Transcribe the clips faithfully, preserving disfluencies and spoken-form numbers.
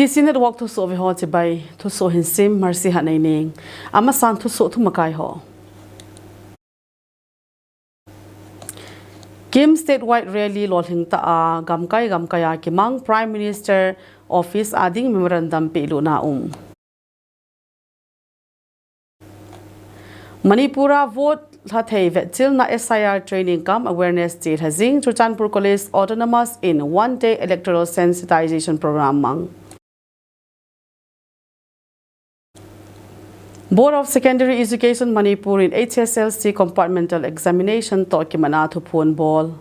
T C Network thusoh ve ho chibai, thusoh hin sim, Mercy Hatneining. Amasan thusoh thumakai ho. KIM statewide rally lolhing tah a, gamkai gamkai a kimang, Prime Minister Office a ding memorandum pehlutna um. Manipur a vote lhathei vetchilna S I R training cum awareness chelha jing, Churachandpur College Autonomous in one day electoral sensitization program mang. Board of Secondary Education Manipur in H S L C compartmental examination toh kiman a thuphon bol.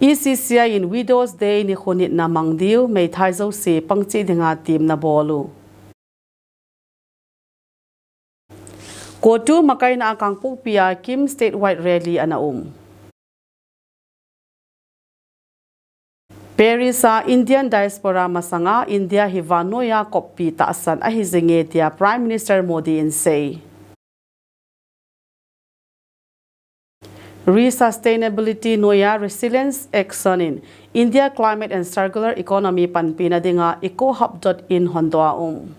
E C C I in Widows Day nikho nitna mang diu, meithai jouse pangcheh dinga temna bol u. CoTU makaina a Kangpokpi a KIM statewide rally ana um. Paris a Indian diaspora masanga India hi vannoi a koppi tahsan ahi jinge tia Prime Minister Modi in sei. Resustainability noiya Resilience Action in India Climate and Circular Economy panpina dinga Eco Hub dot in hondoh a um.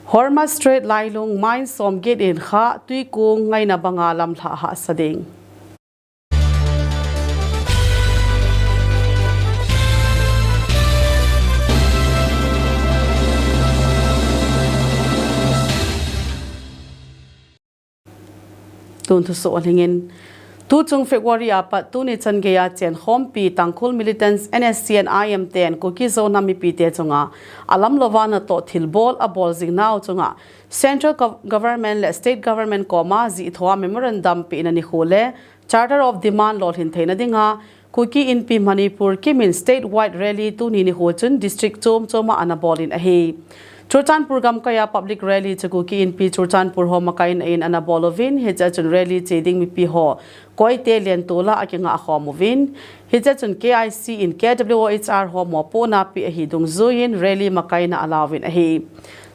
Hormuz Strait lailung mine somget in khah, tuikung ngaina banga lamlhah hahsa ding. Tun thusoh lhingin. Tuchung February a pat tuni chan geiya chenkhompi Tangkhul militants N S C N I M ten Kuki Zo nam mipite chunga alamlouva natoh thilbol abol jing nau chunga Central Gov-, Government le State Government koma jih thoa memorandum pehna nikho le Charter of Demand lolhin theina dinga Kuki Inpi Manipur KIM in statewide rally tuni nikho chun district chom choma ana bol in ahi. Churachandpur gamkaiya public rally chu Kuki Inpi Churachandpur ho makaina in ana bol uvin, hichea chun rally che ding mipi ho koite lentol a akingah khom uvin, hichea chun K I C in K W O H R ho mopohna pe ahi dungjuiyin rally makaina alauvin ahi.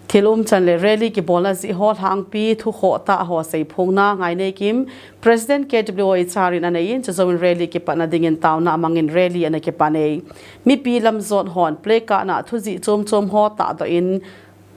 Thil umchan le rally kibolna jeh ho lhangpi thukhoh tah ho seiphongna Ngaineikim, President K W O H R in aneiyin, chujouvin rally kipatna dingin taona amangin rally ana kipan e. Mipi lamjot hon placard na thujih chom chom ho tahdoh in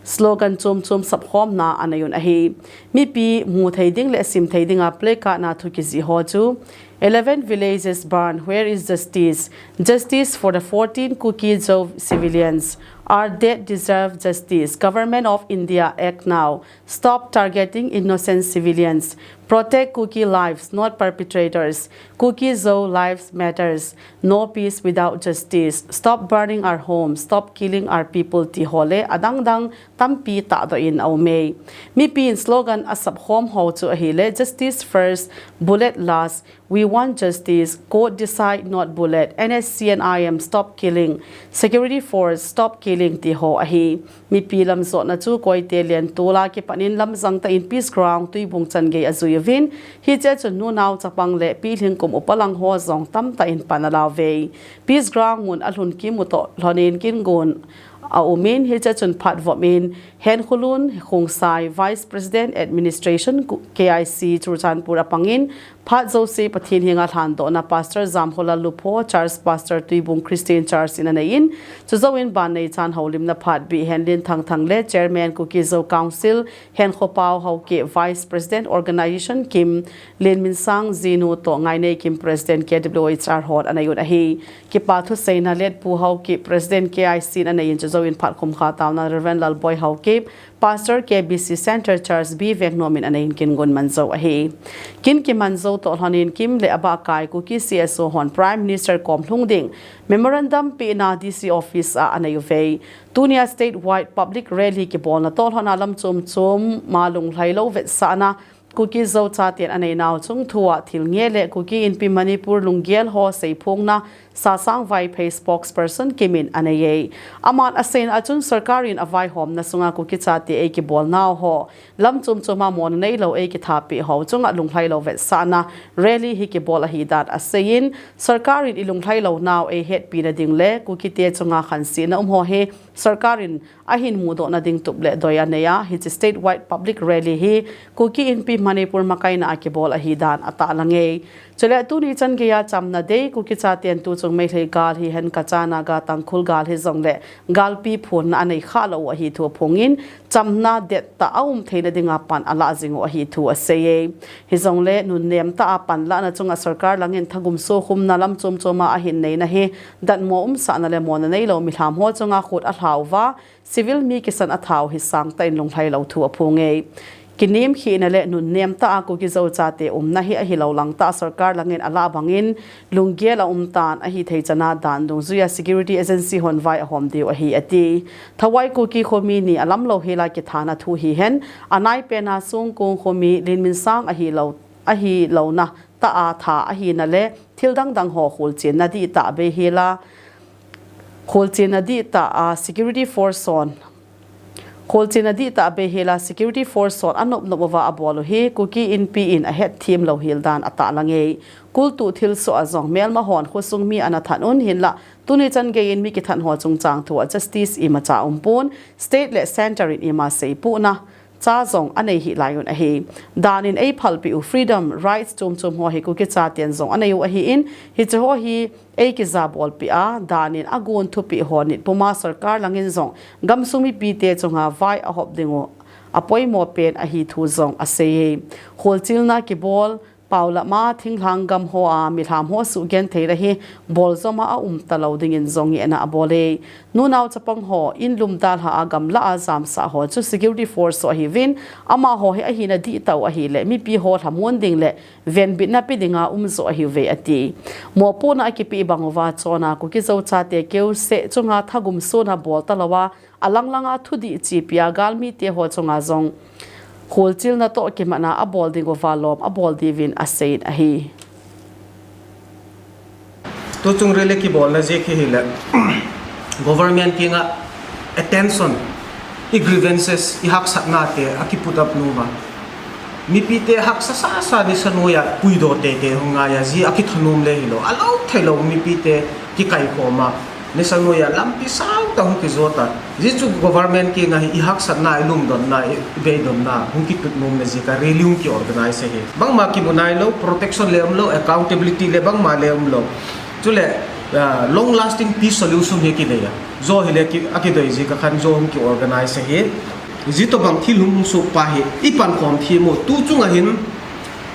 slogan chom chom sapkhomna ana nei un ahi. Mipi muthei ding le simthei dinga placard na thu kijih ho chu, Eleven villages burned, where is justice? Justice for the fourteen Kuki Zo civilians. Our dead deserve justice. Government of India, act now. Stop targeting innocent civilians. Protect Kuki lives, not perpetrators. Kuki Zo lives matters. No peace without justice. Stop burning our homes. Stop killing our people. Ti ho le adang dang tampi tahdoh in aum e. Mipi in slogan asapkhom ho chu ahile, Justice first, bullet last. We want justice. Court decide, not bullet. N S C N I M, stop killing. Security force, stop killing, ti ho ahi. Mipi lamjotna chu koite lentol a kipanin lamjang tah in Peace Ground Tuibung changei ajui uvin, hichea chun nunao chapang le pilhing kum upa lang ho jong tamtah in pan alauve. Peace Ground mun alhun kim u toh lhonin kin gon aumin, hichea chun phat vop in Henkholun Khongsai, Vice President Administration, K I C Churachandpur apangin, phat jouse Pathen henga lhandohna Pastor Jamkholal Lupho, Church Pastor Tuibung Christian Church in aneiyin, chujouvin ban neichan houlimna phat Bihenlin Thangthang le Chairman Kuki Zo Council, Henkhopao Haokip, Vice President Organisation, Kim Lenminsang Jinu toh Ngaineikim President K W O H R hon anei un ahi. Kipa thuseina Letpu Haokip, President K I C in aneiyin, chujouvin phat khumkha taona Reverend Lalboi Haokip, Pastor K B C Centre Church B Vengnom in aneiyin kin gon man jou ahi. Kin kiman jou toh lhonin Kim le abahkai Kuki C S O hon Prime Minister kom lhung ding memorandum pehna D C office a anei uve. Tunia statewide public rally kibolna toh lhona lam chom choma lunglhailou vetsahna Kuki Zo chaten aneinau chungthua thil nge le Kuki Inpi Manipur lunggel ho seiphongna Sasang Vaiphei spokesperson kimin anei e. Aman aseina a chun sorkar in avaihomna sunga Kuki chate eikibolnau ho, lam chom choma mona neilou eikithapeh ho chunga lunglhailou vetsahna rally hi kibol ahidan aseiyin, sorkar in ilunglhailou nau eihetpina ding le Kukite chunga khansetna um ho hi sorkar in ahin mudohna ding tup le doi anei a, hiche statewide public rally hi Kuki Inpi Manipur makaina a kibol ahidan atahlang e. Chule tuni chan geiya chamna dei Kuki chaten tuchung Meitei gal hihen Kacha Naga Tangkhul gal hijongle galpi phonna anei khalou u ahi thu aphongin, chamna dettah a um theina dinga pan alah jing u ahi thu asei e. Hijongle nunnem tah a panlahna chunga sorkar langin thagum sukhumna lam chom choma ahin neina hi datmo umsahna le mona neilou milham ho chunga khut alha uva, civil mi kisan athau hi sangtah in lunglhailou thu aphong e. Kinemkhehna le nunnem tah a Kuki Zo chate umna hi ahilou langtah a sorkar langin alah bangin lunggel aum tan, ahithei chana dan dungjuiya security agency hon vai ahom diu ahi ati. Thawai Kuki khomi ni alamlou hela kithana thu hihen, anai pena Songkong khomi Linminsang ahilou, ahilouna tah a tha ahina le thil dangdang ho kholchenna dihtah bei hela, kholchenna dihtah a security force hon, kholchenna dihtah bei hela security force hon anop nop uva abol u hi Kuki Inpi in ahetthem lou hel dan atahlang e. Kultuh thilsoh a jong melma hon khosung mi ana that un, hinlah tuni chan geiyin mi kithat ho chungchang thua justice imacha aumpon, state le centre in ima seipohna cha jong anei hih lai un ahi. Dan in eiphalpeh u freedom, rights chom chom ho hi Kuki chaten jong anei u ahin, hiche ho hi eikija bolpeh a, dan in agon thupeh ho nit puma sorkar langin jong gamsung mipite chunga vai ahop ding u apoimo pen ahi thu jong asei e. Kholchilna kibol, paolama thinglhang gam hoa milham ho suhgentheina hi boljoma aum talou dingin jong ngehna abol e. Nunao chapang ho in lum dalha a gamlah a jamsah ho chu security force ho ahiuvin, amaho hi ahina dihtah u ahile mipi ho lhamon ding le venbitna pe dinga umjo ahiuve ati. Mopohna akipeh bang uva chonna Kuki Zo chate keuseh chunga thagum sona bol talouva, alang langa thudih chepia galmite ho chunga jong kholchilna toh kimatna abol ding uva lom abol diuvin aseiyin ahi. Tuchung rally kibolna jeh hi hile government kinga attention, i grievances, i haksatna te aki put up nom uva, mipite haksa sasa nisa noiya puidoh teitei hung ngaiya, jia kithanom le hilou, alou theilou mipite kikaikhoma nisa noiya lampi sangtah hung kijota, jia chu government kinga hi i haksatna, i lungdonna, i beidonna hung kitut nomna jeh a rally hung kiorganize ahi. Bangma kimu nailou, protection le umlou, accountability le bangma le umlou. Chule, ah, long lasting peace solution hi kinei a, jo hile ki, akidei jeh a khan jo hung kiorganize ahi. Jia tobang thil hung sohpa hi i pankhom them u, tuchunga hin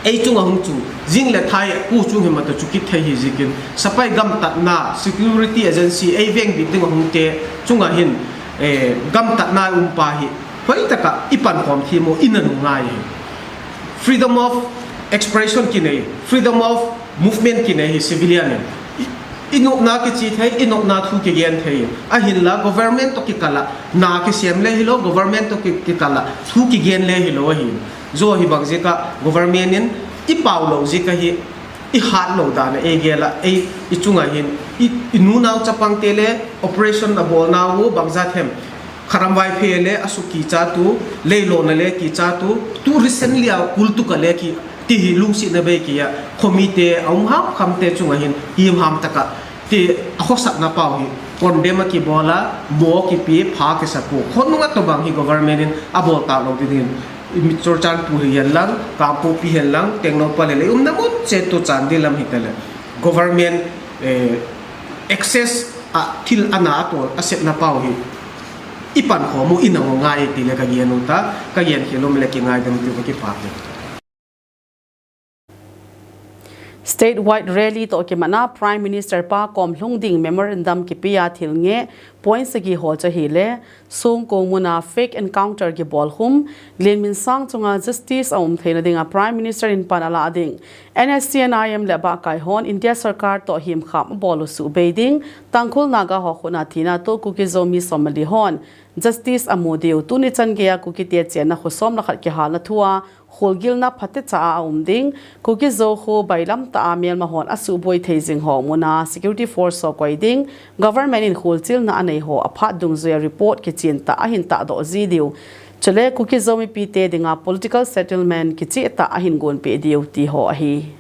ei chunga hung chu, jing le thai pu chung hi mata chu kithei hi jeh in, sepai gamtatna, security agency, ei vengbit dinga hung te chunga hin, eh, gamtatna umpa hi hoitaka i pankhom them u ina nungai hi. Freedom of expression kinei, freedom of movement kinei hi civilian in. I, i nopna kiche thei, i nopna thu kigen thei. Ahinla government toh kikala na kisem le hilou, government toh ki, kikala thu kigen le hilou ahi. Jo hi bang jeh a government in i paolou jeh a hi, i hatlou dan a eigel a, ei, i chunga hin, i, i nunao chapang te le operation abolnau bang jat hem. Kharam Vaiphei le asuh kicha tu, Leilon a le kicha tu, tu recently a Kultuk a le ki, ti hi lungsetna bei kei a, khomi te, aum hamkham te chunga hin, himham taka, ti a khosatna pau hi, condemn akibol a, mo kipe, pha kisa pou. Khonung a tobang hi government in abol talou dingin, Churachandpur hihen lang, Kangpokpi hihen lang, Tengnoupal hihen lang, i umna mun cheh tu Chandel lam hitale. Government, eh, access a thil ana atol, asepna pau hi i pankhom u ina ngai ti le ka gen u ta, ka gen khel u le kingaidam ti u, ka kipah e. Statewide rally toh kimatna Prime Minister pa kom lhung ding memorandum kipe a thil ngeh Point sagi ho chu ahile, Songkong muna fake encounter kibol khum, Lianminsang chunga justice aum theina dinga Prime Minister in pan alah ding, N S C N I M le abahkai hon India sorkar toh himkham abol u suhbei ding, Tangkhul Naga ho khutna thina toh Kuki Zo mi somli hon justice amu diu, tuni chan geiya Kuki te chenna kho som le khat kihalna thua, kholgilna phatecha a aum ding, Kuki Zo kho bailam tah a melma hon asuhboi thei jing ho muna security force ho koi ding, government in kholchilna anei ho aphat dungjuiya report kichen tah ahin tahdoh ji diu. Chule Kuki Zo mipi te dinga political settlement kicheh tah ahin gonpeh diu ti ho ahi.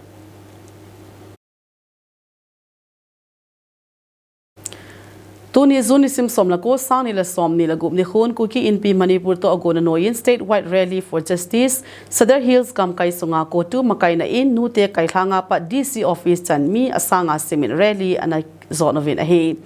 Tuni June nisim som le ko, sang ni le som ni le gup nikhon Kuki Inpi Manipur toh agonna noiyin Statewide Rally for Justice, Sadar Hills gamkai sunga CoTU makaina in nute kailhanga pat D C office chan mi asanga simin rally ana jot uvin ahi.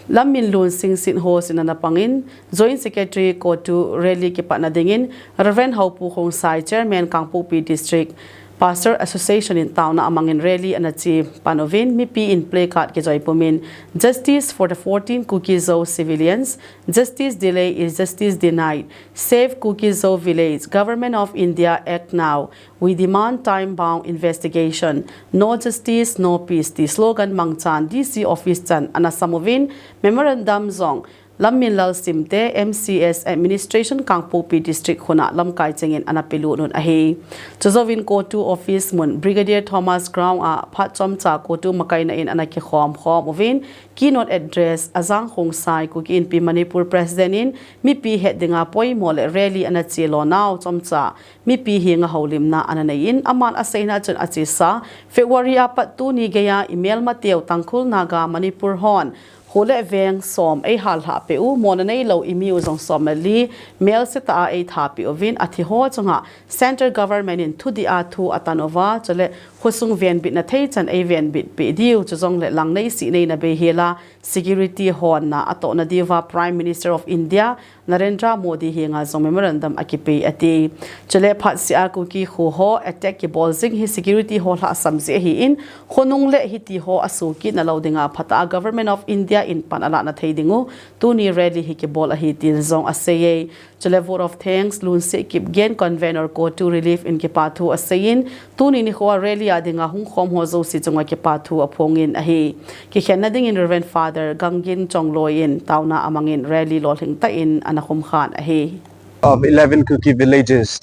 Lamminlun Singsit ho sin ana pangin, Joint Secretary CoTU rally kipatna dingin, Reverend Haopu Khongsai, Chairman Kangpokpi District Pastor Association in taona amangin rally ana chepan uvin, mipi in placard kijoi pumin, "Justice for the fourteen Kuki Zo civilians, justice delay is justice denied, save Kuki Zo village, Government of India act now, we demand time-bound investigation, no justice, no peace," ti slogan mangchan D C office chan ana sam uvin, memorandum jong Lamminlal Simte, M C S Administration, Kangpokpi District khutna lamkai chengin ana pelut un ahi. Chujouvin CoTU office mun Brigadier Thomas Ground a phat chomcha CoTU makaina in ana kikhom khom uvin, keynote address a Jang Khongsai, Kuki Inpi Manipur President in mipi het dinga poimo le rally ana chelo nau chomcha mipi henga houlimna ana neiyin, aman aseina chun achesa, February a pat tuni geiya imelmateu Tangkhul Naga Manipur hon kho le veng som eihal lhah peh u, mona neilou imiu jong som le li melse tah a eitha peh uvin, athi ho chunga Central Government in thudih a thu atan uva, chule khosung venbitna theichan eivenbit peh diu, chujongle langnei sihnei na beihela security honna atohna diuva Prime Minister of India Narendra Modi henga jong memorandum akipe ati. Chule phatseh a Kuki kho ho attack kibol jing hi security ho lhahsam jeh ahin, khonung le hiti ho asukit nalou dinga phatah a Government of India in pan alahna thei dingu tuni rally hi kibol ahi tin jong aseiye. Chule vote of thanks Lunse Kipgen, Convenor CoTU Relief in kipathu aseiyin, tuni nikho a rally a dinga hungkhom ho jouse chunga kipathu aphongin ahi. Kikhenna dingin Reverend Father Gangin Chongloi in taona amangin rally lolhing tah in ana khumkhan ahi. Of eleven Kuki villages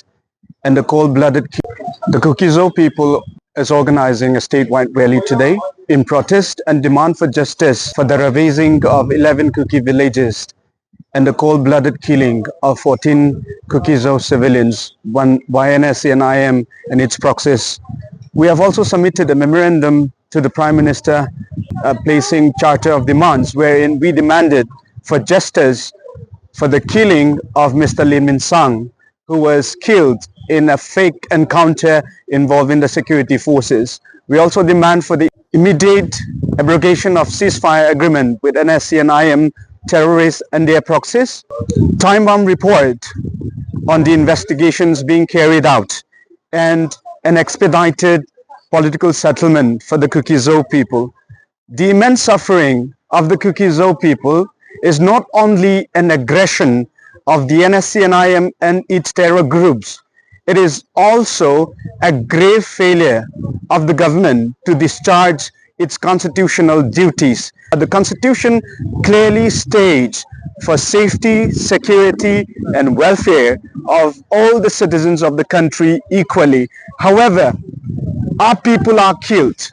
and the cold-blooded ki-, the Kuki Zo people is organizing a statewide rally today in protest and demand for justice for the ravaging of eleven Kuki villages and the cold-blooded killing of fourteen Kuki Zo civilians, one by N S C N I M and its proxies. We have also submitted a memorandum to the Prime Minister, uh, placing charter of demands wherein we demanded for justice for the killing of Mister Lianminsang, who was killed in a fake encounter involving the security forces. We also demand for the immediate abrogation of ceasefire agreement with N S C N I M terrorists and their proxies. Time-bound report on the investigations being carried out and an expedited political settlement for the Kuki Zo people. The immense suffering of the Kuki Zo people is not only an aggression of the N S C N I M and its terror groups, it is also a grave failure of the government to discharge its constitutional duties. The Constitution clearly states for safety, security, and welfare of all the citizens of the country equally. However, our people are killed,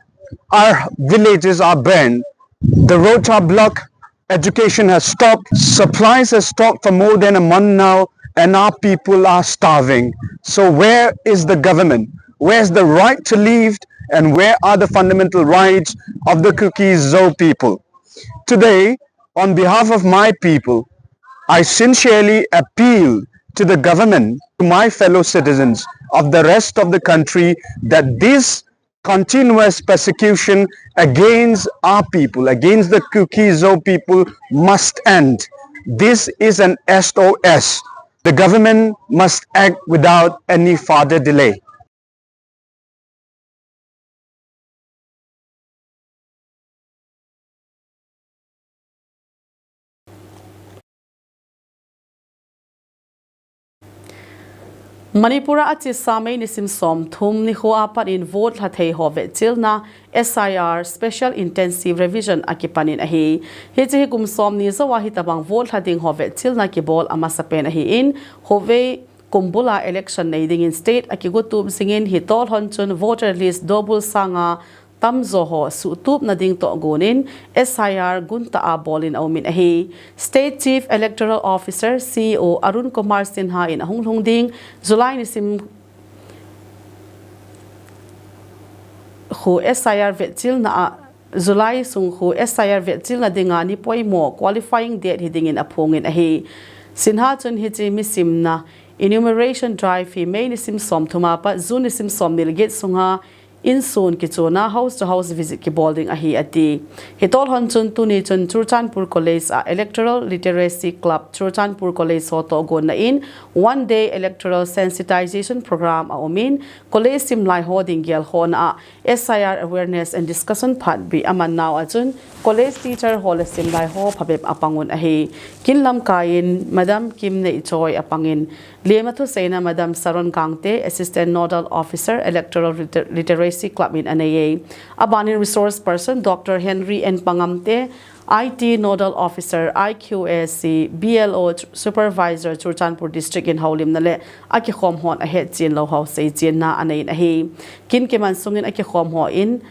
our villages are burned, the roads are blocked, education has stopped, supplies have stopped for more than a month now, and our people are starving. So where is the government? Where's the right to live, and where are the fundamental rights of the Kuki Zo people? Today, on behalf of my people, I sincerely appeal to the government, to my fellow citizens of the rest of the country, that this continuous persecution against our people, against the Kuki Zo people, must end. This is an S O S. The government must act without any further delay. Manipur a achesa May nisim somthum nikho apat in vote lhathei ho vechilna S I R, Special Intensive Revision, akipan in ahi. Hiche hi kum somni jouva hitabang vote lha ding ho vechilna kibol amasapen ahin, khovei kum bula election nei dingin state akigotup jingin, hitolhon chun voter list dobul sanga tamjo ho suhtupna ding toh gonin S I R guntah a bolin aumin ahi. State Chief Electoral Officer, C E O, Arun Kumar Sinha in ahung lhung ding July nisim khu S I R vechilna a, July sung khu S I R vechilna dinga ni poimo qualifying date hidingin aphongin ahi. Sinha chun hiche misimna enumeration drive hi May nisim somthum apat June nisim somni le get sunga insun kichuna house to house visit kibol ding ahi ati. Hitolhon chun tuni chun Churachandpur College a Electoral Literacy Club Churachandpur College ho toh gonna in one day electoral sensitization program aumin, college simlai ho ding gelkhohna a S I R awareness and discussion phat bih aman nau a chun college teacher ho le simlai ho phabep apangun ahi. Kin lamkaiyin Madam Kim Neichoi apangin, Lema thuseina Madam Saron Gangte, Assistant Nodal Officer, Electoral Liter-, Literacy Club in aneiye. Abanin resource person Doctor Henry N Pangamte, I T Nodal Officer, I Q A C, B L O Supervisor, Churachandpur District in houlimna le akikhom hon ahetchen lou ho seichenna aneiyin ahi. Kin kiman sungin akikhom hon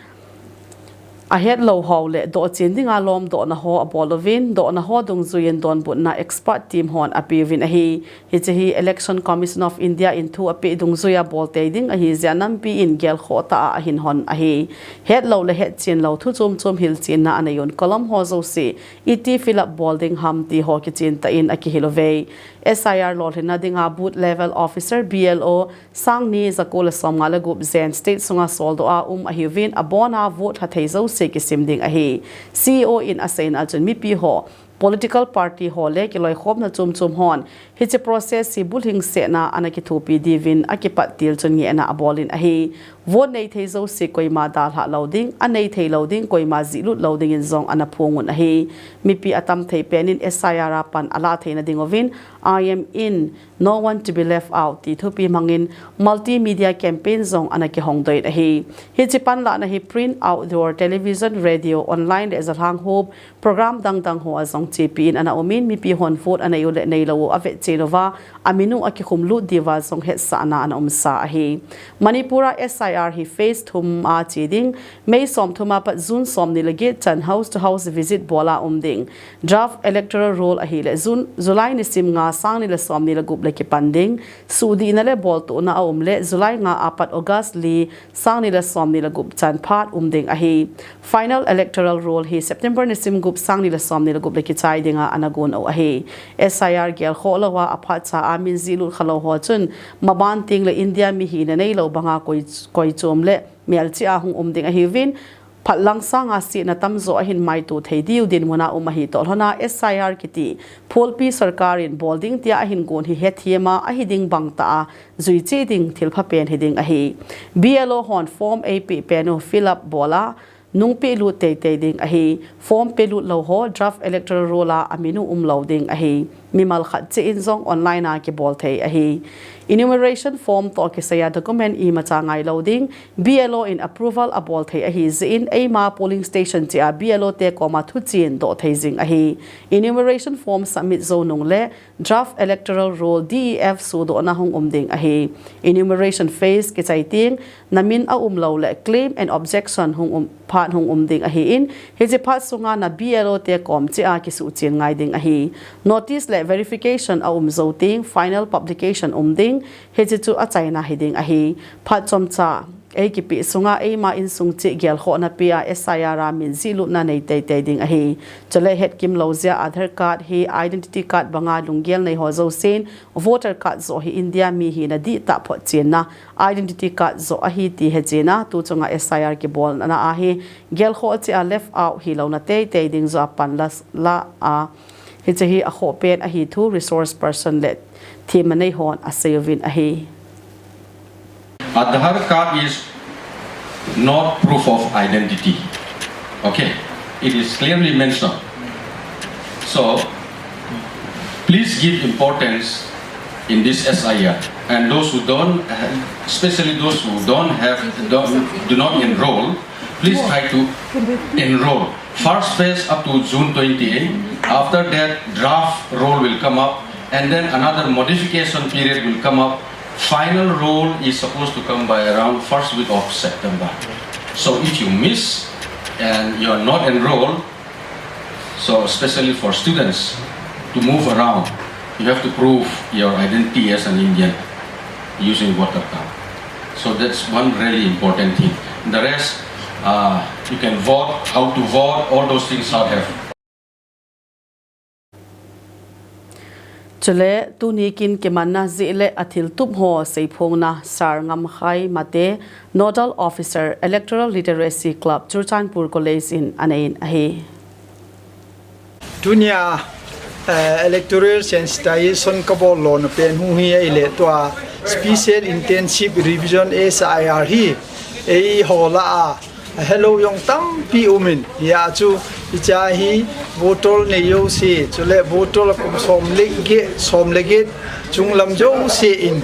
ahet lou ho le dohchen dinga lomdohna ho abol uvin, dohna ho dungjuiyin donbutna expert team hon apeuvin ahi. Hiche hi Election Commission of India in thu apeh dungjuiya boltei ding ahi jeh a nampi in gelkhoh tah a ahin hon ahi. Hetlou le hetchen lou thu chomchom hilchenna aneiyun, column ho jouse iti fill up bol ding ham ti ho kichen tah in akihil uve. S I R lolhinna dinga Booth Level Officer, B L O, sang ni jako le somnga le gup jen state sunga soldoh a um ahiuvin, abona vote lhathei jouse kisim ding ahi. C E O in aseina a chun mipi ho, political party ho le kiloikhomna chomchom hon hiche process hi bulhingsetna ana kithopi diuvin akipat til chun ngehna abolin ahi. Vote neithei jouse koima dalhah lou ding, aneithei lou ding, koima jihlut lou dingin jong ana phongun ahi. Mipi atamthei penin S I R a pan alah theina dinguvin, I am in, no one to be left out, ti thupi mangin multimedia campaign jong ana kihongdoh in ahi. Hiche panlahna hi print, outdoor, television, radio, online le jalhang huop, program dangdang hoa jong chepi in ana umin, mipi hon vote aneiyu le neilou u avetchen uva, aminu akikhum lut diuva jong hetsahna ana umsa ahi. Manipur a S I R hi phase thum a che ding, May somthum apat June somni le get chan house to house visit bola um ding. Draft electoral roll ahile June, July nisim nga sangni le somni le gup le kipan ding. Suhdihna le boltohna aum le July nga apat August li sangni le somni le gup chan phat um ding ahi. Final electoral roll hi September nisim gup sangni le somni le gup le kichai dinga ana gon u ahi. S I R gelkhoh louva aphatcha a min jihlut khalou ho chun maban tengle India mi hina neilou banga koi, koichom le melchih a hung um ding ahiuvin, phatlang sanga setna tamjo ahin maito thei diu dinmun a um ahi toh lhona S I R kiti pholpi sorkar in bol ding tia ahin gon hi hethem a ahi ding bangtah a juichih ding thilpha pen hiding ahi. B L O hon form eipeh pen u fill up bola nungpeh lut teitei ding ahi. Form pelut lou ho draft electoral roll a aminu umlou ding ahi. Mimal khat cheh in jong online a kibol thei ahi. Enumeration form toh kisaiya document imacha ngailou ding, B L O in approval abol thei ahi jeh in eima polling station cheh a B L O te koma thuchen doh thei jing ahi. Enumeration form submit jou nung le draft electoral roll D E F sudohna hung um ding ahi. Enumeration phase kichai teng namin aumlou le claim and objection hung um, phat hung um ding ahin, hiche phat sunga na B L O te kom cheh a kisuhchen ngai ding ahi. Notice le verification aum jou teng final publication um ding, hiche chu achaina hiding ahi. Phat chomcha eikipeh sunga eima insung cheh gelkhohna pea S I R a min jihlutna nei teitei ding ahi. Chule hetkimlou jeh a Aadhaar card hi identity card banga lunggel nei ho jousen voter card joh hi India mi hina dihtah photchenna identity card joh ahi ti hechena, tuchunga S I R kibolna a hi gelkhoh cheh a left out hilouna teitei ding joh a panla la a, hiche hi akhoh pen ahi thu resource person le themna nei hon aseiuvin ahi. Aadhaar card is not proof of identity. Okay, it is clearly mentioned. So, please give importance in this S I R. And those who don't, especially those who don't have, don't, do not enroll, please try to enroll. First phase up to June twenty-eight. After that, draft roll will come up, and then another modification period will come up. Final roll is supposed to come by around first week of September. So if you miss and you are not enrolled, so especially for students to move around, you have to prove your identity as an Indian using voter card. So that's one really important thing. The rest, uh, you can vote, how to vote, all those things are have. Chule, tuni kin kimanna jeh le athiltup ho seiphongna Sir Ngamkhai Mate, Nodal Officer, Electoral Literacy Club, Churachandpur College in aneiyin ahi. Tunia, eh, electoral sensitization kabol lona pen hu hi ahile tua Special Intensive Revision S I R hi eiho lah a ahelou jong tampi umin, hia chu hiche hi voter nei jouse, chule voter kum som le get, som le get chunglam jouse in,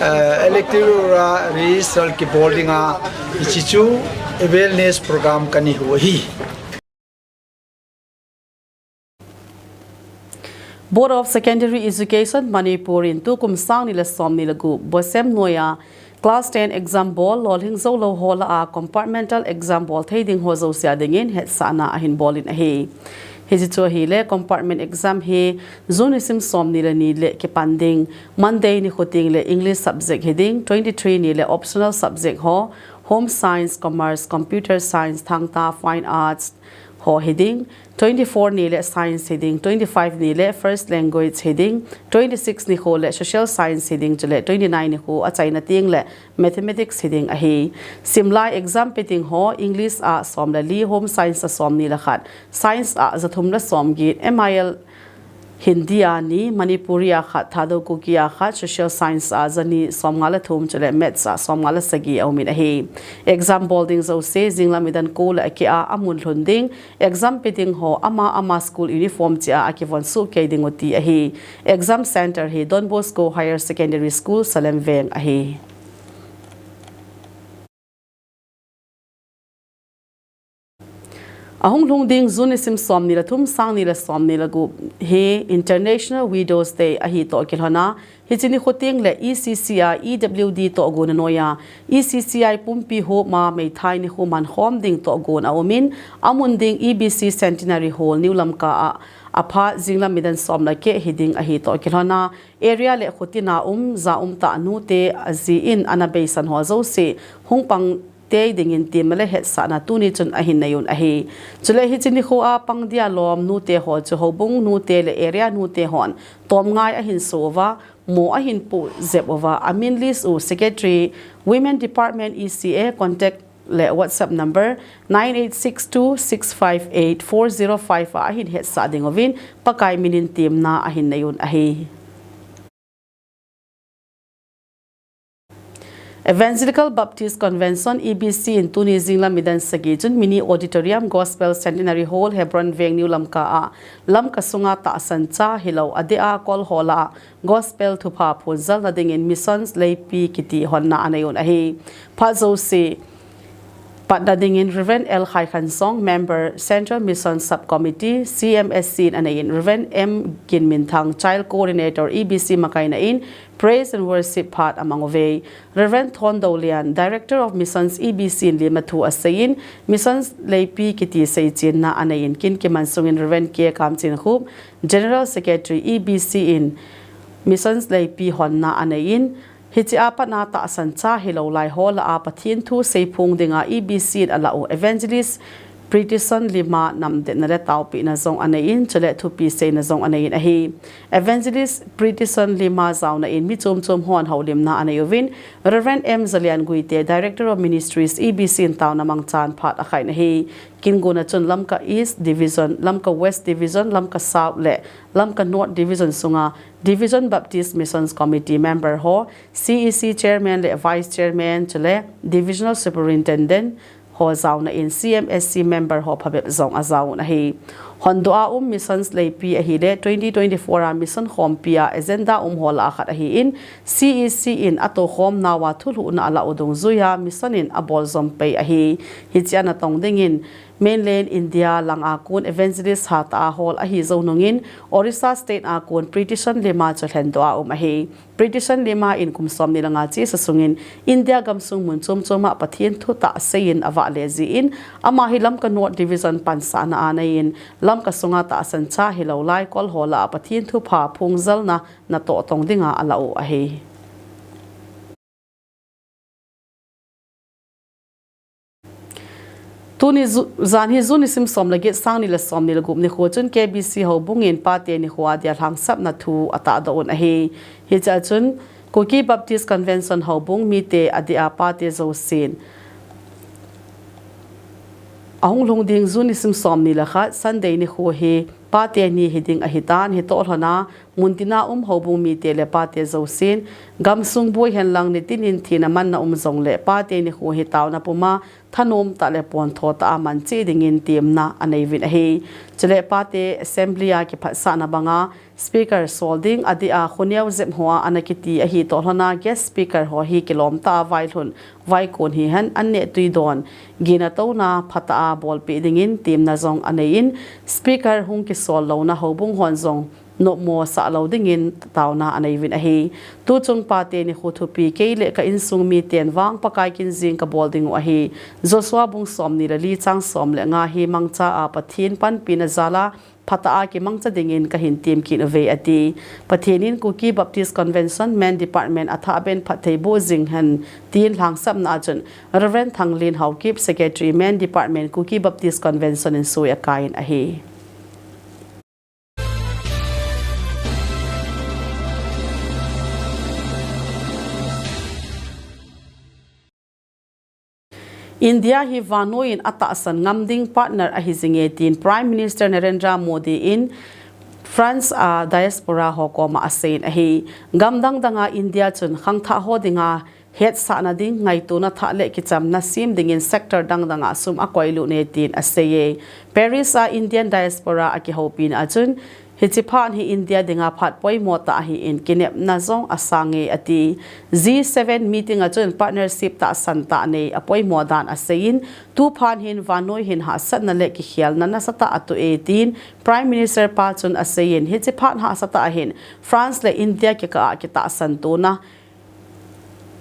eh, electoral register kibol dinga hiche chu awareness program kana hu ahi. Board of Secondary Education Manipur in tukum sang ni le som ni le gup, BOSEM noiya class ten exam bol lolhing jou lou ho lah a compartmental exam bol thei ding ho jouse a dingin hetsahna ahin bol in ahi. Hiche chu ahile compartment exam hi June nisim som ni le ni le kipan ding, Monday nikho teng le English subject hiding, twenty-three ni le optional subject ho, Home Science, Commerce, Computer Science, Thangta, Fine Arts, ho hiding, twenty-four ni le Science hiding, twenty-five ni le First Language hiding, twenty-six nikho le Social Science hiding, chule twenty-nine nikho achaina teng le Mathematics hiding ahi. Simlai exam pe ding ho, English a som le li, Home Science a som ni le khat, Science a jathum le som get, M I L Hindi a ni, Manipuri a khat, Thadou Kuki a khat, Social Science a jani, som nga le thum, chule Maths a som nga le sagi aumin ahi. Exam bol ding jouse, jinglam nidan ko le akeh a amun lhun ding, exam pe ding ho, ama ama school uniform cheh a akivon soh kei diu ti ahi. Exam center hi Don Bosco Higher Secondary School, Salem Veng ahi. Ahung lhung ding June nisim som ni le thum, sang ni le som ni le gup hi International Widows Day ahi toh kilhon a, hiche nikho teng le E C C I, E W D tohgon a noiya, E C C I pumpi hop ma meithai nikho mankhom ding tohgon aumin, amun ding E B C Centenary Hall, New Lamka a, aphat jinglam nidan som le keh hiding ahi toh kilhon a, area le khotin a um, ja um tah nute ajin ana beisan ho jouse hung pang tei dingin temna le hetsahna tuni chun ahin nei un ahi. Chule hiche nikho a pang dia lom nute ho chu houbung nute le area nute hon tomngai ahin so uva, mo ahin pu jep uva, amin list u Secretary, Women Department, E C A, contact le WhatsApp number nine eight six two six five eight four zero five a ahin hetsah ding uvin, Pakai minin temna ahin nei un ahi. Evangelical Baptist Convention, E B C in tuni jinglam nidan sagi chun Mini Auditorium, Gospel Centenary Hall, Hebron Veng, New Lamka a Lamka sunga tahsan cha hilou, adeh a kol ho lah a Gospel thupha phonjalna dingin Missions Leipi kiti honna anei un ahi. Phat jouse patna dingin Reverend L Khaikhanjong, Member, Central Mission Subcommittee, C M S C in anei in, Reverend M Ginminthang, Child Coordinator, E B C makaina in Praise and Worship phat amang uve. Reverend Thondolian, Director of Missions, E B C in lim a thu asei in, Missions Leipi kiti seichenna anei in, kin kiman sungin Reverend K Kamchinkhup, General Secretary, E B C in Missions Leipi honna anei in, hiche a pat a tahsan cha hilou lai ho lah a Pathen thu seiphong dinga E B C in alah u Evangelist Pretison Lima namdetna le taopehna jong anei in, chule thupi seina jong anei in ahi. Evangelist Pretison Lima jaona in mi chom chom hon houlimna anei uvin, Reverend M Zalian Guite, Director of Ministries, E B C in taona mangchan phat akhai in ahi. Kin guna chun Lamka East Division, Lamka West Division, Lamka South le Lamka North Division sunga Division Baptist Missions Committee member ho, C E C Chairman le Vice Chairman, chule Divisional Superintendent ho jaona in C M S C member ho phabep jong ajao un ahi. Hondoh a um missions leipi ahileh twenty twenty-four a mission khompi a agenda um ho lah a khat ahin, C E C in atoukhom nauva thulhuhna alah u dungjuiya mission in abol jom pei ahi. Hichea natong dingin mainland India langa kon evangelist hatah a hol ahi jou nungin, Orissa state a kon Pritish Lima chu lhendoh a um ahi. Pritish Lima in kum somni le nga chesa sungin India gamsung mun chom choma Pathen thutah seiyin avahle jin, ama hi Lamka North Division pansahna a neiyin, Lamka sunga tahsan cha hilou lai kol ho lah a Pathen thupha phungjalna natoh tong dinga alah u ahi. Tuni ju-, janhi June nisim som le get, sang ni le som ni le gup nikho chun K B C houbung in Pate nikho a dia lhangsapna thu atahdoh un ahi. Hichea chun Kuki Baptist Convention houbung mite adia Pate jousen ahung lhung ding June nisim som ni le khat Sunday nikho hi Pate ni hiding ahitan, hitoh lhona muntina um houbung mite le Pate jousen, gamsung boi henlang nitinin thina manna um jongleh Pate nikho hi taona puma thanom tah le pontho tah a mancheh dingin temna aneiuvin ahi. Chule Pate Assembly a kiphatsahna banga Speaker sol ding adia khoneo jep hoa ana kiti ahi toh lhona guest speaker ho hi kilom tah a vailhun vaikon hihen anneh tuidon gina touna phatah a bolpeh dingin temna jong aneiyin, Speaker hung kisol louna houbung hon jong nopmo sah lou dingin taona aneiuvin ahi. Tuchung Pate nikho thupi kei le ka insung miten vang Pakai kin jing kabol ding u ahi. Joshua bung somni le li chang som le nga hi mangcha a Pathen panpina jal a phatah a kimangcha dingin kahin tem kit uve ati. Pathen in Kuki Baptist Convention Men Department athah ben phatthei boh jing hen tin lhangsapna a chun Reverend Thanglin Haokip, Secretary Men Department Kuki Baptist Convention in sui akaiyin ahi. India hi vannoi in atahsan ngam ding partner ahi jinge tin Prime Minister Narendra Modi in France a diaspora ho koma aseiyin ahi. Gamdang danga India chun khangthah ho dinga hetsahna ding, ngaitona thah le kichamna sem dingin sector dangdang a sum akoilut e tin aseiye. Paris a Indian diaspora akihoupina a chun, hiche phat hi India dinga phat poimo tah ahin kinepna jong asange ati. G seven meeting a chun partnership tahsan tah nei apoimo dan aseiyin, tu phat hin vannoi hin hahsatna le kikhelna nasatah atoh e tin Prime Minister pa chun aseiyin, hiche phat hahsatah a hin France le India kikah a kitahsan tona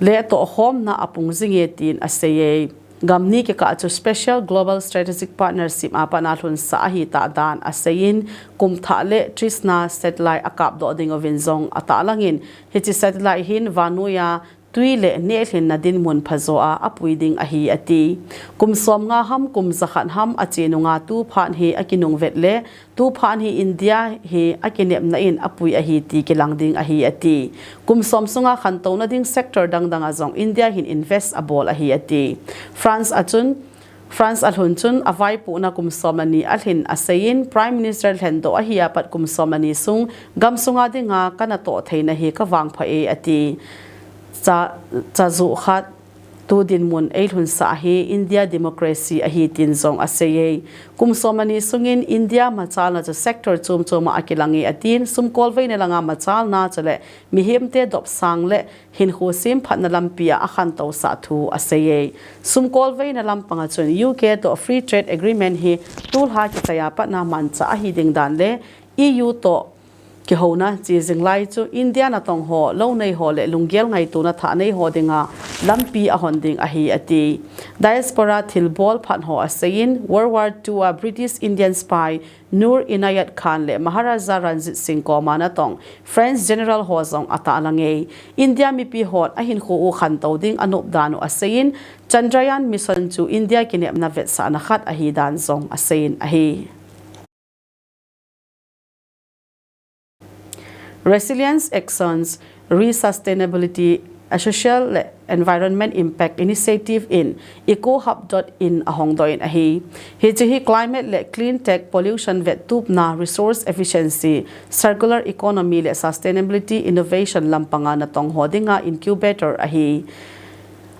le tohkhomna apung jinge tin aseiye. Gam ni kikah chu Special Global Strategic Partnership a pat a lhunsah ahitah dan aseiyin, kum thah le Trishna satellite akapdoh ding uvin jong atahlangin, hiche satellite hin vannoiya twi le nehlhinna dinmun phajo a apui ding ahi ati. Kum somnga ham, kum jakhat ham ache nunga tu phat hi akinungvet le tu phat hi India hi akinepna in apui ahi ti kilang ding ahi ati. Kum som sunga khantouna ding sector dangdang a jong India hin invest abol ahi ati. France a chun, France alhun chun avaipohna kum som le ni alhin aseiyin, Prime Minister lhendoh ahi apat kum som le ni sung gamsunga dinga kanatoh theina hi kavangpha e ati. Cha, chajuh khat tu dinmun eilhunsah hi India democracy ahi tin jong aseiye. Kum som le ni sungin India machalna chu sector chom choma akilange atin, sumkolveina langa machalna chule mihemte dopsang le hinkho semphatna lampia akhantosah thu aseiye. Sumkolveina lampanga chun U K toh Free Trade Agreement hi tulha kichaiya patna manchah ahi ding dan le E U toh kihouna che jing lai chu India natong ho, lounei ho le lunggel ngaitona thah nei ho dinga lampi ahon ding ahi ati. Diaspora thilbol phat ho aseiyin, World War Two a British Indian spy Noor Inayat Khan le Maharaja Ranjit Singh koma natong French General ho jong atahlange. India mipi hon ahinkho u khantou ding anop dan u aseiyin, Chandrayaan mission chu India kinepna vetsahna khat ahi dan jong aseiyin ahi. Resilience Actions, Re-sustainability, a Social le Environment Impact Initiative in Eco Hub dot in ahongdoh in ahi. Hiche hi climate le clean tech, pollution vettupna, resource efficiency, circular economy le sustainability innovation lampanga natong ho dinga incubator ahi.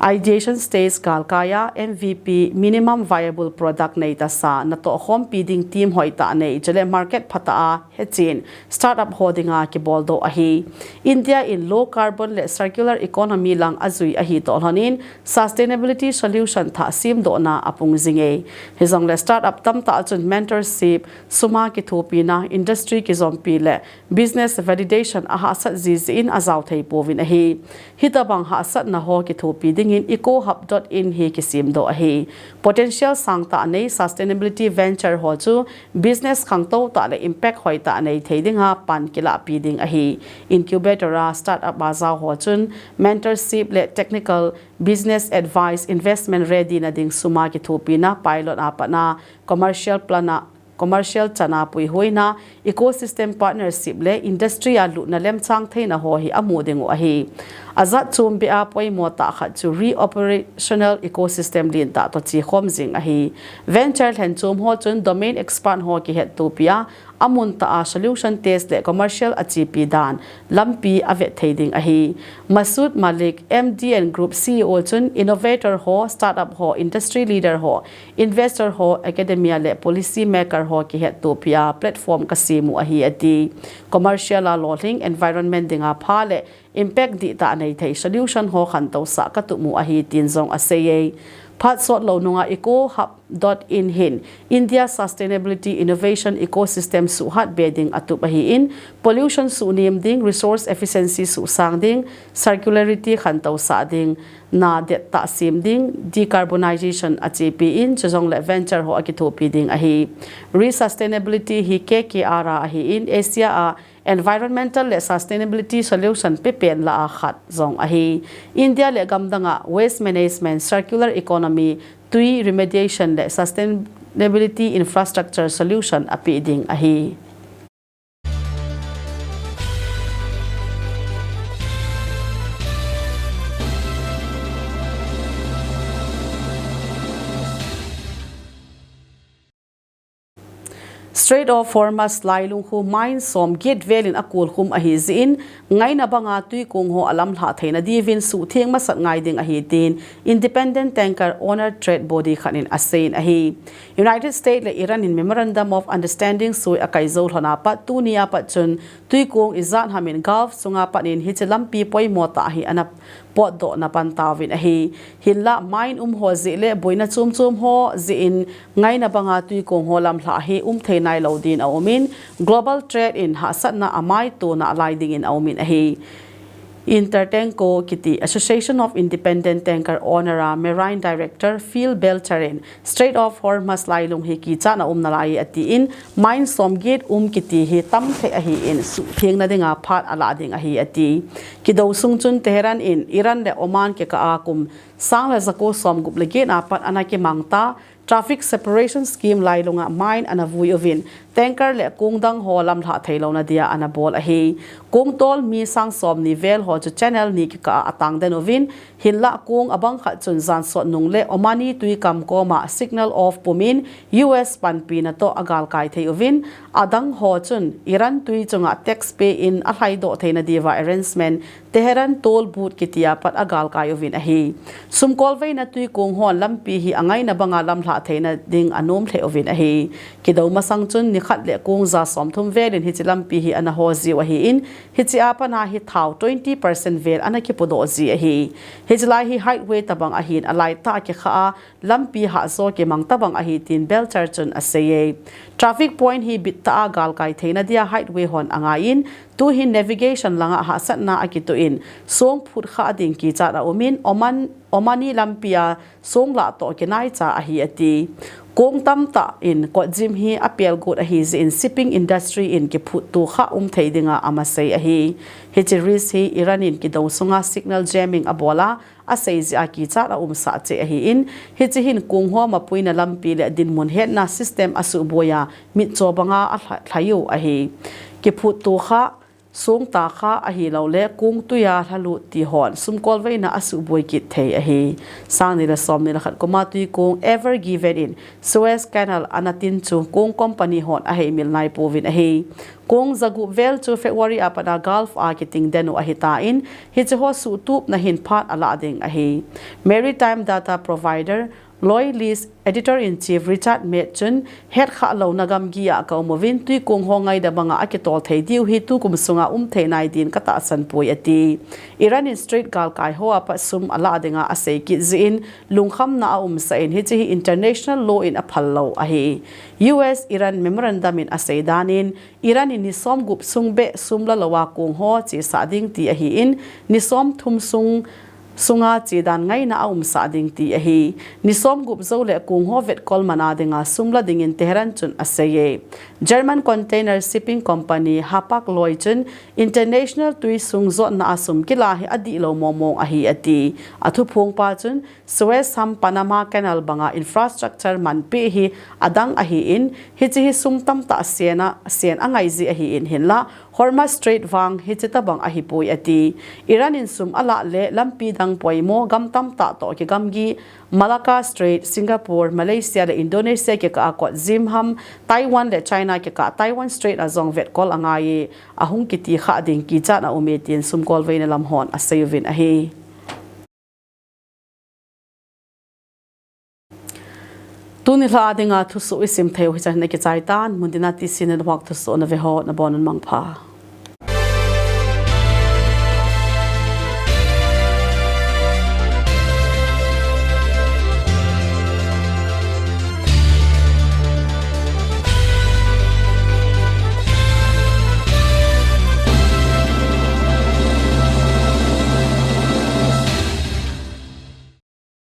Ideation stage galkai a M V P, minimum viable product, nei tasa, natoh khompi ding team hoitah nei, chule market phatah a hechen, startup ho dinga kiboldoh ahi. India in low carbon le circular economy lang ajui ahi toh lhonin, sustainability solution thah semdohna apung jinge. Hijongle startup tamtah chun mentorship, suma kithopina, industry kijompi le business validation ahahsat jiji in ajao thei pouvin ahi. Hitabang hahsatna ho kithopi dingin ecohub dot in hi kisemdoh ahi. Potential sangtah nei sustainability venture ho chu business khangtou tah le impact hoitah nei thei dinga pan kilahpi ding ahi. Incubator a startup a jao ho chun mentorship le technical, business advice, investment ready na ding suma kithopina, pilot a patna, commercial plan a commercial chana puihuina, ecosystem partnership le industry a lutna lemchang theina ho hi amu dingu ahi. Ajat chom beh a poimo tah khat chu reoperational ecosystem lentah toh chekhom jing ahi. Venture lhenchom ho chun domain expert ho kihettopi a, amun tah a solution test le commercial achepi dan lampi avet thei ding ahi. Masood Malik, M D N Group C E O chun innovator ho, startup ho, industry leader ho, investor ho, academia le policy maker ho kihettopi a platform kasemu ahi ati. Commercial a lolhing, environment dinga pha le impact dihtah nei thei solution ho khantousah katup mu ahi tin jong aseiye. Phat sotlou nunga ecohub dot in hin India sustainability innovation ecosystem suhhat be ding atup ahin, pollution suhnem ding, resource efficiency suhsang ding, circularity khantousah ding, na dettah sem ding, decarbonization achepi in, chujongle venture ho akithopi ding ahi. Re-sustainability hi K K R a ahin, Asia a environmental le sustainability solution pepen lah a khat jong ahi. India le gamdanga waste management, circular economy, tui remediation le sustainability infrastructure solution apeh ding ahi. Strait of Hormuz lailung khu mine somget velin akolkhum ahi jeh in, ngaina banga tuikong ho alamlhah theina diuvin suhtheng masat ngai ding ahi tin Independent Tanker Owner Trade Body khat in aseiyin ahi. United States le Iran in Memorandum of Understanding sui akai jou lhon a pat tuni a pat chun tuikong ijat ham in Gulf sunga pat in hiche lampi poimo tah hi ana potdoh na pan tauvin ahi. Hinlah mine um ho jeh le boina chom chom ho jeh in ngaina banga tuikong ho lamlhah hi um thei nailou din aumin, global trade in hahsatna amaitona alai dingin aumin ahi. Intertanko kiti Association of Independent Tanker Owner a Marine Director Phil Belcher in Strait of Hormuz lailung hi kichat na um nalai atin, mine somget um kiti hi tamthei ahin, suhthengna dinga phat alah ding ahi ati. Kidou sung chun Tehran in Iran le Oman kikah a kum sang le jako somgup le get a pat ana kimang ta, Traffic Separation Scheme lailunga mine ana vui uvin, tanker le kong dang ho lamlhah theilouna dia ana bol ahi. Kong tol mi sang somni vel ho chu channel ni kikah a atang den uvin, hinlah kong abang khat chun jan sot nung le Omani tuikam koma signal off pumin U S panpina toh agalkai thei uvin, adang ho chun Iran tui chunga tax pay in alhaidoh theina diuva arrangement Tehran toll booth kiti a pat agalkai uvin ahi. Sumkolveina tuikong hon lampi hi angaina banga lamlhah theina ding anom lheh uvin ahi. Kidou masang chun nikhat le kong ja somthum velin hiche lampi hi ana ho jiu ahin, hiche a pat a hi thao twenty percent vel ana kipodoh ji ahi. Hiche lai hi highway tabang ahin, alaitah a kikha a, lampi hahjo kimang tabang ahi tin Belcher chun aseiye. Traffic point hi bittah a galkai theina dia highway hon angaiyin, tuhin navigation langa hahsatna akitoh in, song phut khah ding kichat aumin, Oman, Omani lampi a song lah toh kinaicha ahi ati. Kong tamtah in kotjim hi apelgot ahi jeh in shipping industry in kiphutto khah um thei dinga amasei ahi. Hiche risk hi Iran in kidou sunga signal jamming abol a, asei jeh a kichat aumsah cheh ahin, hiche hin kong ho mapuina lampi le dinmun hetna system asuhboi a, mitcho banga alha-, lhai u ahi. Kiphutto khah songtakha ahilouleh kong tuiya lhalut ti hon sumkolveina asuhboi kit thei ahi. Sang ni le som ni le khat kuma tuikong Ever Given in Suez Canal ana tin chu kong company hon aheimil naipouvin ahi. Kong jagup vel chu February a pat a Gulf a kiting den u ahitan, hiche ho suhtupna hin phat alah ding ahi. Maritime data provider Loy List editor-in-chief Richard Mead chun, hetkhah louna gamgi a ka um uvin, tuikong ho ngaidam banga akitol thei diu hi tukum sunga um thei nai din ka tahsan poi ati. Iran in Strait galkai ho a pat sum alah dinga asei kit jeh in, lungkhamna aumsah in, hiche hi international law in aphal lou ahi. U S Iran memorandum in asei dan in, Iran in ni somgup sung beh sum la lou a kong ho chesah ding ti ahin, ni somthum sung, sunga chedan ngaina aumsah ding ti ahi. Ni somgup jou le kong ho vetkol man a dinga sum la dingin Tehran chun asei e. German container shipping company Hapag-Lloyd chun international tuisung jotna a sum kila hi adihlou mongmong ahi ati. Athuphongpa chun Suez ham Panama Canal banga infrastructure manpeh hi adang ahin, hiche hi sum tamtah sen a, sen angai jeh ahin hinlah, Hormuz Strait vang hiche tobang ahipoi ati. Iran in sum alah le lampi dang poimo gam tamtah toh kigamgi, Malacca Strait, Singapore, Malaysia le Indonesia kikah a kot jim ham, Taiwan le China kikah Taiwan Strait a jong vetkol angai e, ahung kiti khah ding kichat aum e tin sumkolveina lam hon asei uvin ahi. Tuni lha a dinga thusoh isim thei u hichan hin akichai tan, Mundina T C network thusoh naveho nabon un mangpha.